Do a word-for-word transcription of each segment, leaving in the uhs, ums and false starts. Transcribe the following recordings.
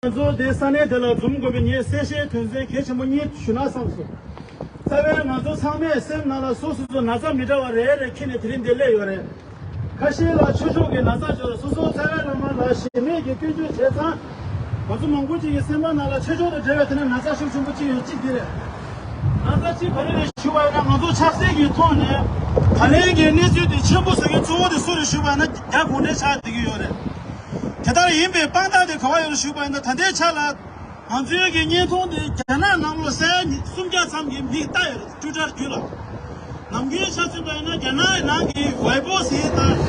ང་ཚོ་དེ་ས་གནས་དེ་ལ་འཛོམས་དགོས་པའི་ངའི་གསལ་བཤད་དོན་ཚན་གལ་ཆེན་པོ་གཉིས་ཞུ་ན་བསམ་སོང་། རྩ་བའི་ང་ཚོ་ཚང་མས་སེམས་ནང་ལ་སོ་སོ་ཚོ་ན་ཚ་མི་འདྲ་བ་རེ་རེ་འཁྱེར་ནས་དེ་རིང་འདིར་སླེབས་ཡོད་རེད། ཁ་ཤས་ལ་ཆོས་ཕྱོགས་ཀྱི་ན་ཚ་ཡོད་རེད། སོ་སོ་རྩ་བའི་བླ་མ་ལ་གཞི་མེད་ཀྱི་སྐྱོན་བརྗོད་བྱས་ཙང་། ང་ཚོ་མང་པོ་ཅིག་གི་སེམས་པ་ནང་ལ་ཆོས་ཕྱོགས་དང་འབྲེལ་བའི་དེ་ནས་ན་ཚ་ཤུགས་ཆེན་པོ་ཅིག་ཡོད་གཅིག་འདི་རེད། ན་ཚ་གཅིག་ག་རེ་རེད་ཞུས་པ་ཡིན་ན། ང་ཚོ་ཆབ་སྲིད་ཀྱི་ཐོག་ནས་ད་ལན་གྱི་གནས་ཚུལ་དེ་ཆེན་པོ་བཟོ་མཁན་གཙོ་བོ་དེ་སུ་རེད་ཞུས་པ་ཡིན་ན། རྒྱ་གུང་ཁྲན་ཆགས་བསྡད་ཀྱི་ཡོད་རེད། དེ་ལྟར་ཡིན་པའི་དཔང་རྟགས་དེ་ག་བ་ཡོད་རེད་ཞུས་པ་ཡིན་ན། ད་ལྟའི་ཆ་ལ་ང་ཚོའི་གི་བརྙན་ཐུང་དེ་རྒྱ་ནག་ནང་ལོགས་ས་ཡ་སུམ་བརྒྱ་ཙམ་གྱིས་མིག་ལྟ་ཡོད་རེད། ཊུའི་ཊར་བརྒྱུད་ལ། ནམ་རྒྱུན་ཆ་མཚོན་པ་ཡིན་ན་རྒྱ་ནག་ནང་གི་ཝེ་པོ་ཟེར་དང་།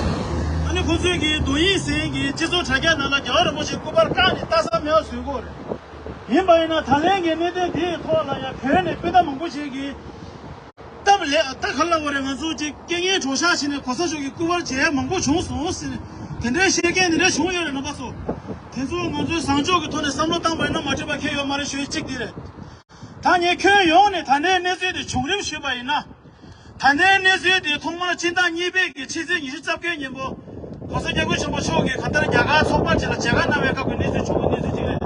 ཨ་ནི་ཁོ་ཚོའི་གི་དོ་དབྱིངས་ཟེར་གི་སྤྱི་ཚོགས་དྲ་རྒྱ་ནང་ལ་རྒྱལ་བ་རིན་པོ་ཆེ་སྐུ་པར་བཀག་ནས་ལྟ་ས་མེད་པ་བཟོས་ཀྱི་ཡོད་རེད། ཡིན་པ་ཡིན་ན་ད་ལན་གྱི་གནད་དོན་དེའི་ཐོག་ལ་ཡང་བོད་ནས་སྤུན་ཟླ་མང་པོ་ཞིག་གིས། སྟབས་ལེགས་ད་ག་ལ་བ་རེད། ང་ཚོ་ཅིག་རྐྱེན་ངན་གྲོགས་ཤག་བྱས་ནས་གོང་ས་མཆོག་གི་སྐུ་པར་མཇལ་ཡ་མང་པོ་བྱུང་སོང་ཟེར་ནས་དེ་འདྲའི་བཤད་མཁན་དེ་འདྲ་བྱུང་ཡོད་རེད། རྣམ་པ་ཚོ། དེ་ཚོ་ང་ཚོའི་བཟང་ཕྱོགས་ཀྱི་ཐོག་ནས་བསམ་བློ་བཏང་པ་ཡིན་ན་མ་འགྲིག་པ་གང་ཡང་ཡོད་མ་རེད་ཞུ་ཡ་གཅིག་དེ་རེད། ད་ངས་ཁྱོན་ཡོངས་ནས་ད་ལྟའི་གནས་ཚུལ་དེ་བྱུང་རིམ་ཞུས་པ་ཡིན་ན། ད་ལྟའི་གནས་ཚུལ་དེ་ཐོག་མར་སྤྱི་ཟླ་གཉིས་པའི་གི་ཕྱི་ཚེས་ཉི་ཤུ་རྩ་བརྒྱད་ཉིན་མོ། གོང་ས་སྐྱབས་མགོན་ཆེན་པོ་མཆོག་གིས་གང་ལྟར་རྒྱ་གར་ཚོགས་པ་ཅིག་ལ་མཇལ་ཁ་གནང་བའི་སྐབས་ཀྱི་གནས་ཚུལ་བྱུང་བའི་གནས་ཚུལ་ཅིག་རེད།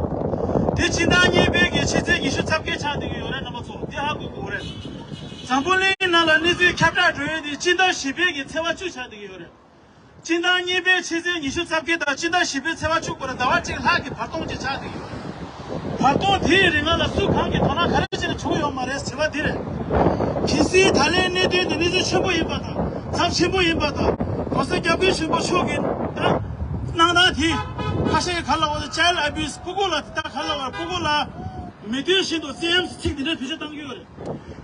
དེ་སྤྱི་ཟླ་གཉིས་པའི་གི་ཕྱི་ཚེས་ཉི་ཤུ་རྩ་བརྒྱད་ཆགས་བསྡད་ཀྱི་ཡོད་རེད། རྣམ་པ་ཚོ་དེ་ཧ་གོ་དགོས་རེད། འཛམ་བུ་གླིང་ནང་ལ་གནས་ཚུལ་ཁྱབ་བསྒྲགས་འགྲོ་ཡས་དེ་སྤྱི་ཟླ་བཞི་པའི་གི་ཚེས་པ་བཅུ་ཆགས་བསྡད་ཀྱི་ཡོད་རེད། སྤྱི་ཟླ་གཉིས་པའི་ཕྱི་ཚེས་ཉི་ཤུ་རྩ་བརྒྱད་དང་སྤྱི་ཟླ་བཞི་པའི་ཚེས་པ་བཅུ་བར་ཟླ་བ་གཅིག་ལྷག་གི་བར་སྟོང་ཅིག་ཆགས་བསྡད་ཀྱི་ཡོད་རེད། བར་སྟོང་དེའི་རིང་ལ་སུ་གང་གིས་དོ་སྣང་ག་རེ་བྱས་ནས་བྱུང་ཡོད་མ་རེད་ཟེར་བ་འདི་རེད། གལ་སྲིད་ད་ལན་གནད་དོན་འདི་གནས་ཚུལ་ཆེན་པོ་ཡིན་པ་དང་ཚབས་ཆེན་པོ་ཡིན་པ་དང་། གོང་ས་སྐྱབས་མགོན་ཆེན་པོ་མཆོག་གིས་ད་གནང་སྟངས་དེ་ཁ་ཤས་ག་ལ་བ་ད་child abuse། སྤུ་གུ་ལ་ད་ག་ལ་བ་སྤུ་གུ་ལ་མི་དོན་བཞིན་དུ་བཙན་གཡེམ་ཚིག་འདི་འདྲའི་བེད་སྤྱོད་བཏང་གི་ཡོད་རེད།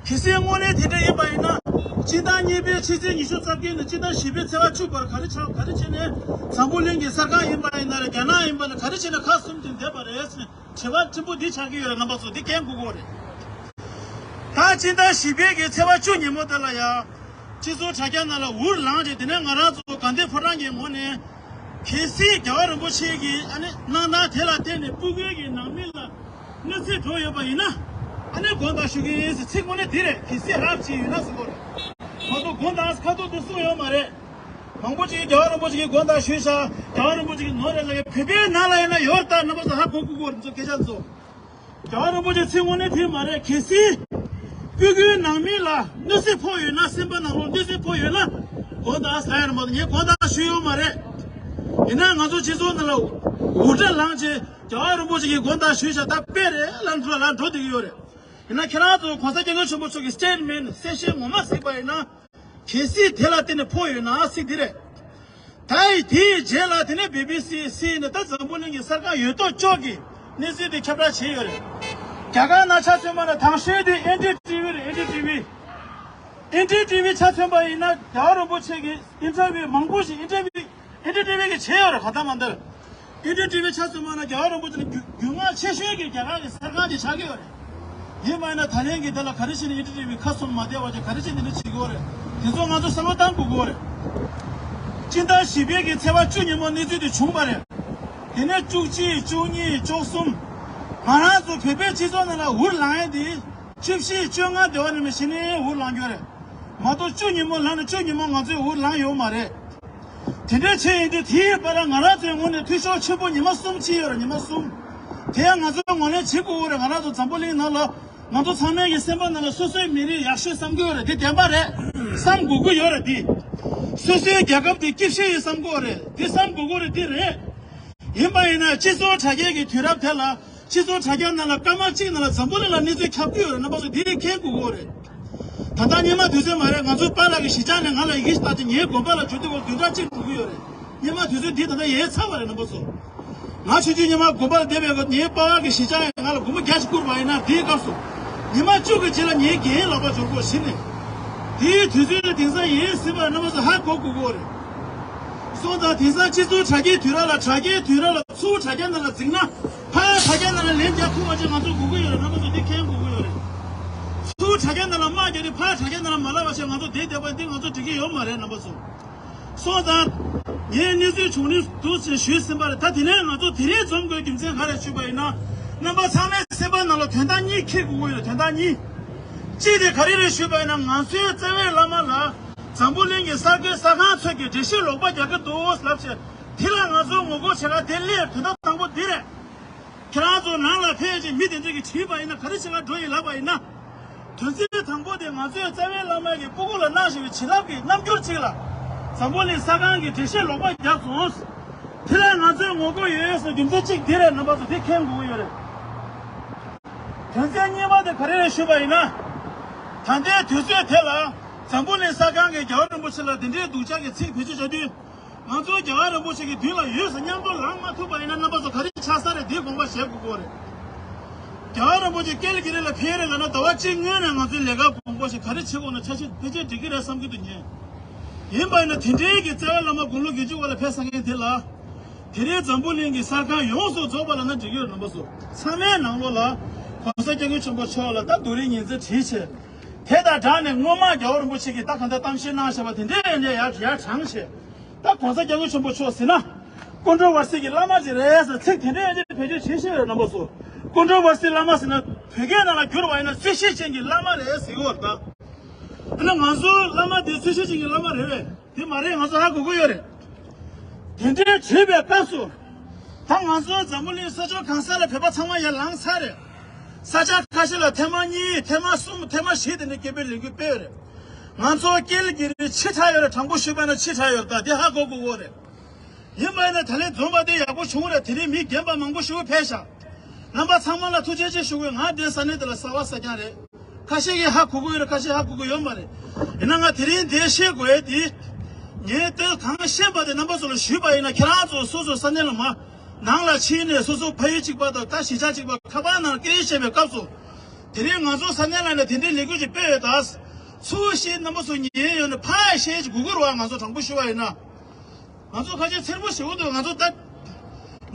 གལ་སྲིད་དངོས་གནས་དེ་འདྲ་ཡིན་པ་ཡིན་ན། སྤྱི་ཟླ་གཉིས་པའི་ཕྱི་ཚེས་ཉི་ཤུ་རྩ་བརྒྱད་ནས་སྤྱི་ཟླ་བཞི་པའི་ཚེས་པ་བཅུ་བར་ག་རེ་ཆགས། ག་རེ་བྱས་ནས་འཛམ་བུ་གླིང་གི་གསར་ཁང་ཡིན་པ་ཡིན་ན་རེད། རྒྱ་ནག་ཡིན་པ་ན་ག་རེ་བྱས་ནས་ཁ་བཟུམ་དུ་བསྡད་པ་རེད་ཟེར་ནས་དྲི་བ་ཕྲན་བུ་འདི་ཆགས་ཀྱི་ཡོད་རེད། རྣམ་པ་ཚོ་འདི་མཁྱེན་དགོས་ཀྱི་རེད། ད་སྤྱི་ཟླ་བཞི་པའི་གི་ཚེས་པ་བཅུ་ཉིན་མོ་དེ་ལ་ཡང་སྤྱི་ཚོགས་དྲ་རྒྱ་ནང་ལ་འུར་ལངས་རྗེས། དེ་ནས་ང་རང་ཚོ་དགའ་ལྡན་ཕོ་བྲང་གི་ངོས་ནས། གལ་སྲིད་རྒྱལ་བ་རིན་པོ་ཆེ་གིས་ཨ་ནི་གནང་སྟངས་དེ་ལ་བརྟེན་ནས་སྤུ་གུའི་གི་ནང་མི་ལ་གནོད་འཚེ་འགྲོ་ཡོད་པ་ཡིན་ན། ཨ་ནི་དགོངས་དག་ཞུ་གི་ཡིན་ཟེར། ཚིག་དངོས་གནས་འདི་རེད། གལ་སྲིད་རབ་ཅིག་ཡོད་ན་ཟེར་བ་རེད། མ་གཏོགས་དགོངས་དག་ཁ་ཐུག་དེ་གསུངས་ཡོད་མ་རེད། མང་པོ་ཅིག་གིས་རྒྱལ་བ་རིན་པོ་ཆེ་གིས་དགོངས་དག་ཞུས་ཤག་རྒྱལ་བ་རིན་པོ་ཆེ་གིས་ནོར་རེད་ལབ་ཡ། བོད་པའི་ནང་ལ་ཡིན་ན་ཡོད་རེད། ད་རྣམ་པ་ཚོ་ཧ་གོ་དགོས་ཀྱི་ཡོད་རེད། ང་ཚོ་སྐད་ཆ་ཚོ། རྒྱལ་བ་རིན་པོ་ཆེ་ཚིག་དངོས་གནས་དེ་མ་རེད། གལ་སྲིད་སྤུ་གུའི་ནང་མི་ལ་གནོད་འཚེ་ཕོག་ཡོད་ན། སེམས་པ་ནང་ལོགས་གནོད་འཚེ་ཕོག་ཡོད་ན། དགོངས་དག་ཟེར་ཡ་རེད་མ་གཏོགས། ངས་དགོངས་དག་ཞུས་ཡོད་མ་རེད། ཡིན་ན་ང་ཚོ་སྤྱི་ཚོགས་ནང་ལ་འུར་སྒྲ་ལངས་བྱས་རྒྱལ་བ་རིན་པོ་ཆེ་གིས་དགོངས་དག་ཞུས་ཤག་ད་དཔེ་རེད་ལབ་འགྲོ་ལབ་འགྲོ་བསྡད་ཀྱི་ཡོད་རེད། ཡིན་ན་ཁྱེད་རང་ཚོ་གོང་ས་སྐྱབས་མགོན་ཆེན་པོ་མཆོག་གི་སི་ཊེཊ་མེནཊ་གསལ་བཤད་ངོ་མ་གཟིགས་པ་ཡིན་ན། གལ་སྲིད་དེ་ལ་བརྟེན་ནས་ཕོག་ཡོད་ན་ཟེར་འདི་རེད། ད་ཡི་དེའི་རྗེས་ལ་དེ་ནས་བི་བི་སི་ཟེར་ནས་ད་འཛམ་བུ་གླིང་གི་གསར་ཁང་ཡོད་དོ་ཅོག་གིས་གནས་ཚུལ་དེ་ཁྱབ་བསྒྲགས་བྱས་ཡོད་རེད། རྒྱ་གར་ནང་ཆ་མཚོན་པ་ན་དང་ཤོས་དེ་ཨེན་ཌི་ཊི་ཝི་རེད། ཨེན་ཌི་ཊི་ཝི། ཨེན་ཌི་ཊི་ཝི་ཆ་མཚོན་པ་ཡིན་ན་རྒྱལ་བ་རིན་པོ་ཆེ་གི་ཨིན་ཊར་བིའུ་མང་པོ་ཞིག་ཨེན་ཌི་ཊི་ཝི་ཨེན་ཌི་ཊི་ཝི་གིས་བྱས་ཡོད་རེད། གང་ལྟར་མ་ལྟར། ཨེན་ཌི་ཊི་ཝི་ཆ་མཚོན་པ་ན་རྒྱལ་བ་རིན་པོ་ཆེ་ནི་རྒྱུ་རྒྱུས་མངའ་ཆེ་ཤོས་ཀྱི་རྒྱ་གར་གྱི་གསར་ཁང་ཅིག་ཆགས་ཀྱི་ཡོད་རེད། ཡིན་པ་ཡིན་ན་ད་ལན་གྱི་དེ་ལ་ག་རེ་བྱས་ནས་ཨེན་ཌི་ཊི་ཝི་ཁ་གསུམ་མ་བསྡད་པ་ཅིག་ག་རེ་བྱས་ནས་འདི་བྱེད་ཀྱི་ཡོད་རེད། དེ་ཚོ་ང་ཚོ་བསམ་བློ་བཏང་དགོས་ཀྱི་ཡོད་རེད། སྤྱི་ཟླ་བཞི་པའི་གི་ཚེས་པ་བཅུ་ཉིན་མོ་གནས་ཚུལ་དེ་བྱུང་བ་རེད། དེ་ནས་བཅུ་གཅིག་བཅུ་གཉིས་བཅུ་གསུམ། ང་རང་ཚོ་བོད་པའི་སྤྱི་ཚོགས་ནང་ལ་འུར་ལངས་ཡས་དེ་བཅུ་བཞི་བཅོ་ལྔ་དེ་བ་ནས་མི་ཤི་ནས་འུར་ལངས་ཀྱི་ཡོད་རེད། མ་གཏོགས་བཅུ་ཉིན་མོ་ལངས་ནས་བཅུ་ཉིན་མོ་ང་ཚོས་འུར་ལངས་ཡོད་མ་རེད། དེ་འདྲ་བྱས་ཡིན་དུས་དེའི་བར་ལ་ང་རང་ཚོའི་ངོས་ནས་འཐུས་ཤོར་ཆེན་པོ་ཉི་མ་གསུམ་ཕྱིན་ཡོད་རེད། ཉི་མ་གསུམ། དེ་ཡང་ང་ཚོས་ངོས་ལེན་བྱེད་དགོས་ཀྱི་རེད། ང་རང་ཚོ་འཛམ་བུ་གླིང་ནང་ལ་ང་ཚོ་ཚང་མའི་གི་སེམས་པ་ནང་ལ་སོ་སོའི་མི་རིགས་ཡག་ཤོས་བསམ་གྱི་ཡོད་རེད། དེ་བདེན་པ་རེད། བསམ་དགོས་ཀྱི་ཡོད་རེད། དེ་སོ་སོའི་རྒྱལ་ཁབ་དེ་སྐྱིད་ཤོས་ཡིན་བསམ་གྱི་ཡོད་རེད། དེ་བསམ་དགོས་ཀྱི་རེད། དེ་རེད། ཡིན་པ་ཡིན་ན་སྤྱི་ཚོགས་དྲ་རྒྱའི་གི་དུས་རབས་དེ་ལ། སྤྱི་ཚོགས་དྲ་རྒྱ་ནང་ལ་སྐར་མ་གཅིག་ནང་ལ་འཛམ་བུ་གླིང་ལ་གནས་ཚུལ་ཁྱབ་ཀྱི་ཡོད་རེད། རྣམ་པ་ཚོ་དེ་མཁྱེན་དགོས་ཀྱི་ཡོད་རེད། ད་ལྟ་སྔོན་མ་དུས་ཚོད་མ་རེད། ང་ཚོ་པཱ་ལགས་ཀྱི་གཞིས་ཆགས་ནས་ང་ལ་ཡི་གེ་ཞིག་བཏང་རྗེས་ངའི་དགོན་པ་ལ་འབྱོར་དུས་སྐབས་བདུན་ཕྲག་གཅིག་འགྲོ་གི་ཡོད་རེད། སྔོན་མ་དུས་ཚོད་འདི་ད་ལྟ་ཡལ་ཚར་བ་རེད། རྣམ་པ་ཚོ། ང་ཆུང་ཆུང་སྔོན་མ་དགོན་པ་ལ་བསྡད་པའི་སྐབས་ངའི་པཱ་ལགས་ཀྱི་གཞིས་ཆགས་ནས་ང་ལ་སྒོར་མོ་བརྒྱ་ཞིག་བསྐུར་བ་ཡིན་ན། དེའི་སྐབས་སུ་ཉི་མ་བཅུ་གི་རྗེས་ལ་ངའི་རྒན་ལག་པ་འབྱོར་དགོས་ཤི་ནས། དེའི་དུས་ཚོད་ནི་དེང་སང་ཡལ་ཟིན་པ་རྣམ་པ་ཚོ་ཧ་གོ་དགོས་ཀྱི་ཡོད་རེད། སོང་ཙང་དེང་སང་སྤྱི་ཚོགས་དྲ་རྒྱའི་དུས་རབས་ལ། དྲ་རྒྱའི་དུས་རབས་ལ་ཚུར་དྲ་རྒྱ་ནང་ལ་འཛིང་ན། ཕར་དྲ་རྒྱ་ནང་ལ་ལན་རྒྱག་ཐུབ་པ་ཅིག་ང་ཚོ་དགོས་ཀྱི་ཡོད་རེད། རྣམ་པ་ཚོ་འདི་མཁྱེན་དགོས་ཀྱི་ཡོད་རེད། ཚུར་དྲ་རྒྱ་ནང་ལ་དམག་རྒྱག་དུས་ཕར་དྲ་རྒྱ་ནང་ལ་མ་ལབ་པ་བྱས་ང་ཚོ་བསྡད་བསྡད་པ་འདི་ང་ཚོ་འགྲིག་གི་ཡོད་མ་རེད། རྣམ་པ་ཚོ། སོང་ཙང་ངས་གནས་ཚུལ་བྱུང་རིམ་འདུག་ཅེས་ཞུས་ཟིན་པ་རེད། ད་དེ་ནས་ང་ཚོ་དེ་རིང་འཛོམས་དགོས་རྒྱུ་མཚན་ག་རེ་ཞུས་པ་ཡིན་ན། རྣམ་པ་ཚང་མའི་སེམས་པ་ནང་ལ་དོན་དག་གཉིས་འཁྱེར་དགོས་ཀྱི་ཡོད། དོན་དག་གཉིས། གཅིག་དེ་ག་རེ་རེད་ཞུས་པ་ཡིན་ན། ང་ཚོའི་རྩ་བའི་བླ་མ་ལ་འཛམ་བུ་གླིང་གི་གསར་འགོད་གསར་ཁང་ཚོས་ཀྱི་འགྲེལ་བཤད་ལོག་པ་རྒྱག་གི་འདུག་ལབ་བྱས། དེ་ལ་ང་ཚོ་ངོ་རྒོལ་བྱེད་ག་དེ་སླེབས། དོན་དག་དང་པོ་འདི་རེད། ཁྱེད་རང་ ཚོ་ནང་ལ་ཕེབས་ཀྱི་མི་དེ་འདྲ་གིས་དྲིས་པ་ཡིན་ན་ག་རེ་བྱེད་ག་འགྲོ་ཡིན་ལབ་པ་ཡིན་ན། དོན་ཚན་དང་པོ་དེ་ང་ཚོས་རྩ་བའི་བླ་མ་གི་སྤུ་གུ་ལ་གནང་བཞིན་པའི་བྱིན་རླབས་ཀྱི་རྣམ་འགྱུར་གཅིག་ལ། འཛམ་བུ་གླིང་ས་ཁང་གིས་འགྲེལ་བཤད་ལོག་པ་བརྒྱབ་སོང་། དེ་ལ་ང་ཚོས་ངོ་རྒོལ་ཡོད་ཟེར་རྒྱུ་མཚན་གཅིག་འདི་རེད། རྣམ་པ་ཚོ་དེ་མཁྱེན་དགོས་ཀྱི་ཡོད་རེད། དོན་ཚན་གཉིས་པ་དེ་ག་རེ་རེད་ཞུས་པ་ཡིན་ན། ད་ལྟའི་དུས་ཚོད་དེ་ལ་འཛམ་བུ་གླིང་ས་ཁང་གིས་རྒྱལ་བ་རིན་པོ་ཆེ་ལ་འདི་འདྲའི་སྡུག་ཅག་གི་ཚིག་བེད་སྤྱོད་བྱ་དུས། ང་ཚོ་རྒྱལ་བ་རིན་པོ་ཆེ་གི་མདུན་ལ་ཡོད་ཟེར་མཉམ་དུ་ལངས་མ་ཐུབ་པ་ཡིན་ན་རྣམ་པ་ཚོ་ག་རེ་ཆགས་ས་རེད། འདིའི་དགོངས་པ་བཞེས་དགོས་ཀྱི་རེད། རྒྱལ་བ་རིན་པོ་ཆེ་ཀེལ་གི་རི་ལ་ཕེབས་རེད་ལབ་ན་ཟླ་བ་གཅིག་སྔོན་ནས་ང་ཚོའི་ལས་ཀ་དགོངས་པ་བཞེས་ག་རེ་བྱེད་དགོས་ན་ཆ་ཤས་ཕལ་ཆེར་འགྲིག་གི་རེད་བསམ་གྱི་འདུག་ངས། ཡིན་པ་ཡིན་ན་དེ་འདྲའི་གི་རྩ་བའི་བླ་མ་དགུང་ལོ་བརྒྱད་ཅུ་བ་ལ་ཕེབས་ས་མཁན་དེ་ལ། དེ་རིང་འཛམ་བུ་གླིང་གི་ས་ཁང་ཡོངས་སུ་རྫོགས་པ་ལབ་ན་འགྲིག་གི་རེད། རྣམ་པ་ཚོ་ཚང་མའི་ནང་ལོགས་ལ་༸གོང་ས་༸སྐྱབས་མགོན་ཆེན་པོ་མཆོག་ལ་ད་རྡོ་རིང་ཉི་ཚེ་བྲིས་བྱས། དེ་དང་སྦྲགས་ནས་སྔོན་མ་རྒྱལ་བ་རིན་པོ་ཆེ་གིས་ད་གང་ལྟར་གཏམ་བཤད་གནང་བཞག་པ་དེ་འདྲའི་ཡན་ཆད་ཡར་ཡར་དྲངས་བྱས། ད་༸གོང་ས་༸སྐྱབས་མགོན་ཆེན་པོ་མཆོག་ཟེར་ན། ཀོན་ཊོ་ཝར་སི་གི་བླ་མ་ཅིག་རེད་ཟེར་ཚིག་དེ་འདྲའི་ཡན་ཆད་བེད་སྤྱོད་བྱེད་བཞིན་ཡོད་རེད། རྣམ་པ་ཚོ། ཀོན་ཊོ་ཝར་སི་བླ་མ་ཟེར་ན་བོད་སྐད་ནང་ལ་བསྒྱུར་བ་ཡིན་ན་རྩོད་གཞི་ཅན་གྱི་བླ་མ་རེད་ཟེར་གྱི་ཡོད་རེད་ད། དེ་ན་ང་ཚོ་བླ་མ་དེ་རྩོད་གཞི་ཅན་གྱི་བླ་མ་རེད་པས། དེ་མ་རེད། ང་ཚོ་ཧ་གོ་གི་ཡོད་རེད། དེ་འདྲའི་བྱེད་པའི་སྐབས་སུ། ད་ང་ཚོ་འཛམ་བུ་གླིང་ས་ཕྱོགས་གང་ས་ལ་བོད་པ་ཚང་མ་ཡར་ལངས་ཚར་རེད། ས་ཆ་ཁ་ཤས་ལ་ཐེངས་མ་གཉིས་ཐེངས་མ་གསུམ་ཐེངས་མ་བཞི་དེ་འདྲའི་སྐད་འབོད་ལས་འགུལ་སྤེལ་ཡོད་རེད། ང་ཚོ་ཀེལ་གི་རི་ཕྱི་དྲགས་ཡོད་རེད། དྲང་པོ་ཞུས་པ་ན་ཕྱི་དྲགས་ཡོད་རེད། ད་དེ་ཧ་གོ་དགོས་ཀྱི་ཡོད་རེད། ཡིན་པ་ཡིན་ན་ད་ལན་འཛོམས་པ་དེ་ཡག་པོ་བྱུང་རེད། དེ་རིང་མི་རྒན་པ་མང་པོ་ཞིག་ཕེབས་ཤག་རྣམ་པ་ཚང་མ་ལ་ཐུགས་རྗེ་ཆེ་ཞུ་དགོས། ང་འདིར་ས་གནས་འདི་ལ་གསར་པ་གསར་རྐྱང་རེད། ཁ་ཤས་ཀྱིས་ཧ་གོ་གི་ཡོད་རེད། ཁ་ཤས་ཧ་གོ་གི་ཡོད་མ་རེད། ཡིན་ན་ང་དེ་རིང་འདིར་བཤད་དགོས་ཡས་དེ། ངས་ལྟོས་གང་ཤེས་པ་དེ་རྣམ་པ་ཚོ་ལ་ཞུས་པ་ཡིན་ན། ཁྱེད་རང་ཚོ་སོ་སོ་ས་གནས་ལ་མར་ནང་ལ་ཕྱིན་ནས་སོ་སོ་ཕ་ཡུལ་གཅིག་པ་དང་ད་གཞིས་ཆགས་གཅིག་པ་ཁ་པར་ནང་སྐད་ཆ་བཤད་པའི་སྐབས་སུ། དེ་རིང་ང་ཚོ་ས་གནས་ལ་ནས་དེ་འདྲའི་ལས་འགུལ་ཅིག་སྤེལ་ཡོད་ད། ཚུར་བཤད་རྣམ་པ་ཚོ་ཉན་ཡོད་ན་ཕར་བཤད་ཅིག་དགོས་ཀྱི་རེད་པ། ང་ཚོ་དྲང་པོ་ཞུ་བ་ཡིན་ན། ང་ཚོ་ཁ་ཆེ་འཚེར་པོ་ཞེ་པོ་འདུག་ང་ཚོ་ད་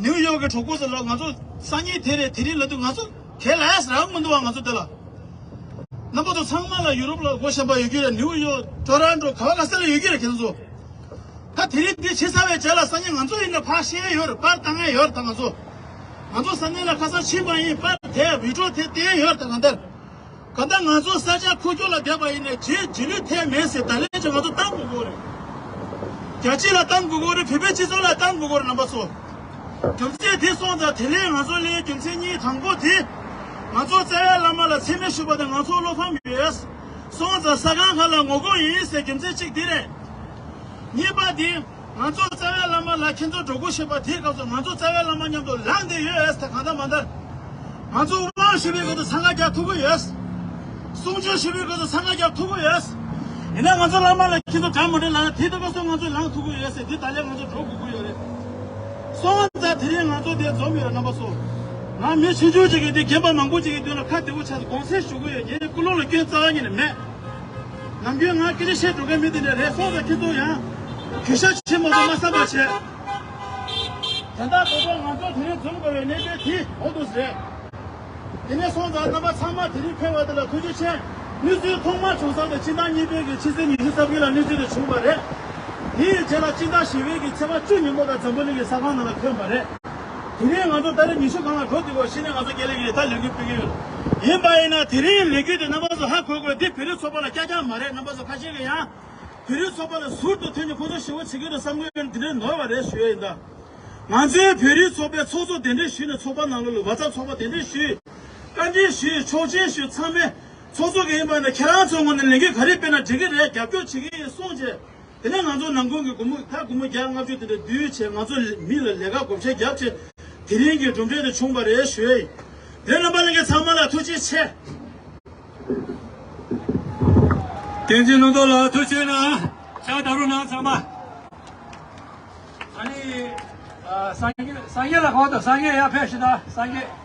ནིའུ་ཡོག་གི་གྲོགས་པོ་ཚོ་ལ་ང་ཚོ་སང་ཉིན་དེ་རེད་དེ་རིང་ལབ་དུས་ང་ཚོ་ག་ལ་ཡས་རག་མི་འདུག་པ། ང་ཚོ་དེ་ལ་རྣམ་པ་ཚོ་ཚང་མ་ལ་ཡུ་རོབ་ལ་སྒོ་གཞན་པ་ཡོད་ཀྱི་རེད། ནིའུ་ཡོག་ཊོ་རོན་ཊོ་ག་བ་ག་ས་ལ་ཡོད་ཀྱི་རེད། ཁྱེད་ཚོ་ད་དེ་རིང་འདི་ཕྱི་ས་བའི་རྗེས་ལ་སང་ཉིན་ང་ཚོ་ཡིན་ན་ཕར་བཤད་ཡོད་རེད། པར་བཏང་ཡས་ཡོད་རེད། ད་ང་ཚོ་ང་ཚོ་ས་གནས་ལ་ཁ་སང་ཕྱིན་པ་ཡིན། པར་དེ་བི་ཌིའོ་དེ་བསྟན་ཡོད་རེད། ད་གང་ལྟར། གང་ལྟར་ང་ཚོ་ས་ཆ་ཁུག་ཀྱོག་ལ་བསྡད་པ་ཡིན་ན་རྗེས་རྗེས་ལུས་ཐེབས་མེད་ཟེར། ད་ལན་ཅིག་ང་ཚོ་བཏང་དགོས་ཀྱི་རེད། རྒྱལ་སྤྱི་ལ་བཏང་དགོས་ཀྱི་རེད། བོད་པའི་སྤྱི་ཚོགས་ལ་བཏང་དགོས་ཀྱི་རེད། རྣམ་པ་ཚོ། རྒྱུ་མཚན་དེ་སོང་ཙང་དེ་ལན་ང་ཚོ་ལན་རྒྱུ་མཚན་གཉིས། དང་པོ་དེ། ང་ཚོ་རྩ་བའི་བླ་མ་ལ་མཚན་སྨད་ཞུས་པ་དེ་ང་ཚོ་བློ་ཕམ་ཡོད། སོང་ཙང་ས་ཁང་ཁག་ལ་ངོ་རྒོལ་ཡིན་ཟེར་རྒྱུ་མཚན་གཅིག་དེ་རེད། གཉིས་པ་དེ། ང་ཚོ་རྩ་བའི་བླ་མ་ལ་ཁྱེད་ཚོ་འགྲོ་སྒོ་བྱེད་པ་དེའི་སྐབས་སུ་ང་ཚོ་རྩ་བའི་བླ་མ་མཉམ་དུ་ལངས་བསྡད་ཡོད་ཨེ་ཟེར། ད་གང་ལྟར་མ་ལྟར། ང་ཚོ་དབང་ཞུ་བའི་སྐབས་སུ་འཚང་ཁ་རྒྱག་ཐུབ་ཀྱི་ཡོད། གསུང་ཆོས་ཞུ་བའི་སྐབས་སུ་འཚང་ཁ་རྒྱག་ཐུབ་ཀྱི་ཡོད། ཡིན་ན་ང་ཚོ་བླ་མ་ལ་ཁྱེད་ཚོ་གྲ་མ་འགྲིག་ལབ་ན་དེའི་སྐབས་སུ་ང་ཚོ་ལངས་ཐུབ་ཀྱི་ཡོད་ཟེར། དེ་ད་ལན་ང་ཚོ་འགྲོ་དགོས་ཀྱི་ཡོད་རེད། སོང་ཙང་དེ་རིང་ང་ཚོ་འདིར་འཛོམས་ཡོད་རེད། རྣམ་པ་ཚོ། ང་མི་ཆུང་ཆུང་ཅིག་གིས་འདི་རྒན་པ་མང་པོ་ཅིག་གི་མདུན་ལ་ཁ་བདེ་པོ་ཆགས་ཏེ་དགོངས་སེལ་ཞུ་གི་ཡོད། ངའི་ཀུན་སློང་ལ་སྐྱོན་རྩ་བ་ཉིད་ནས་མེད། ནམ་རྒྱུན་ང་སྐད་ཆ་བཤད་འགྲོ་མཁན་མི་དེ་འདྲ་རེད། སོང་ཙང་ཁྱེད་ཚོ་ཡང་གུས་ཞབས་ཆེན་མོ་ཚོ་མ་བསམ་པ་བྱེད། དེ་འདྲ་ལྟ་བུ་ང་ཚོ་དེ་རིང་འཛོམས་དགོས་པའི་གནད་དོན་དེ་འོ་འདུག་རེད། དེ་ནས་སོང་ཙང་རྣམ་པ་ཚང་མ་དེ་རིང་ཕེབས་པ་དེ་ལ་ཐུགས་རྗེ་ཆེ། གནས་ཚུལ་ཐོག་མར་བྱུང་ས་དེ་སྤྱི་ཟླ་གཉིས་པའི་གི་ཕྱི་ཚེས་ཉི་ཤུ་རྩ་བརྒྱད་ལ་གནས་ཚུལ་དེ་བྱུང་བ་རེད། དེའི་རྗེས་ལ་སྤྱི་ཟླ་བཞི་པའི་གི་ཚེས་པ་བཅུ་ཉིན་མོ་དང་འཛམ་བུ་གླིང་གི་ས་ཁང་ནང་ལ་ཐོན་པ་རེད། དེ་རིང་ང་ཚོ་ཏ་རིག་ཉི་ཤུ་སྒང་ལ་འགྲོ་བསྡད་ཡོད། གཞི་ནས་ང་ཚོ་དགེ་ལས་ཀྱི་ད་ལས་འགུལ་སྤེལ་གྱི་ཡོད། ཡིན་པ་ཡིན་ན་དེ་རིང་ལས་འགུལ་དེ་རྣམ་པ་ཚོ་ཧ་གོ་དགོས། འདི་བོད་རིགས་ཚོགས་པ་ལ་རྐྱང་རྐྱང་མ་རེད། རྣམ་པ་ཚོ་ཁ་ཤས་ཀྱིས་ཡང་བོད་རིགས་ཚོགས་པ་ལ་ཟུར་དུ་ཐོན་ནས་ཁོང་ཚོ་ཞེ་པོ་བྱེད་ཀྱི་འདུག་བསམ་གྱི་ཡོད། འདི་འདྲའི་ནོར་བ་རེད་ཞུ་ཡ་ཡིན་ད། ང་ཚོའི་བོད་རིགས་ཚོགས་པའི་ཚོགས་གཙོ་གདན་འདྲེན་ཞུས་ནས་ཚོགས་པ་ནང་ལོགས་ལ་བ་ཚབ་ཚོགས་པ་གདན་འདྲེན་ཞུས། བཀའ་འདྲི་ཞུས། ཆོག་མཆན་ཞུས། ཚང་མས་ཚོགས་གཙོ་གིས་ཡིན་པ་ན་ཁྱེད་རང་ཚོའི་ངོས་ནས་ལས་འགུལ་ག་རེ་སྤེལ་ན་འགྲིག་གི་རེད། རྒྱབ་སྐྱོར་བྱེད་ཀྱི་ཡིན་གསུངས་རྗེས། དེ་ནས་ང་ཚོ་ནང་ཁུལ་གྱི་སྒོར་མོ་ད་སྒོར་མོ་བརྒྱ་ལྔ་བཅུ་དེ་འདྲ་བསྡུས་བྱས། ང་ཚོ་མི་ལ་ལས་ཀ་བགོ་བཤའ་བརྒྱབ་བྱས། དེ་རིང་གི་གྲུབ་འབྲས་དེ་བྱུང་བ་རེད་ཞུ་ཡ་ཡིན། དེ་རྣམ་པ་ལྷན་རྒྱས་ཚང་མ་ལ་ཐུགས་རྗེ་ཆེ། བསྟན་འཛིན་ལྷུན་རྡོ་ལགས་ཐུགས་རྗེ་གནང་། ཕྱག་བརྡབ་རོགས་གནང་ཚང་མ། ཨ་ནི། ཨ། སངས་རྒྱས་སངས་རྒྱས་ལ་གོ་དང་། སངས་རྒྱས་ཡར་ཕེབས་ཤིག་ད། སངས་རྒྱས།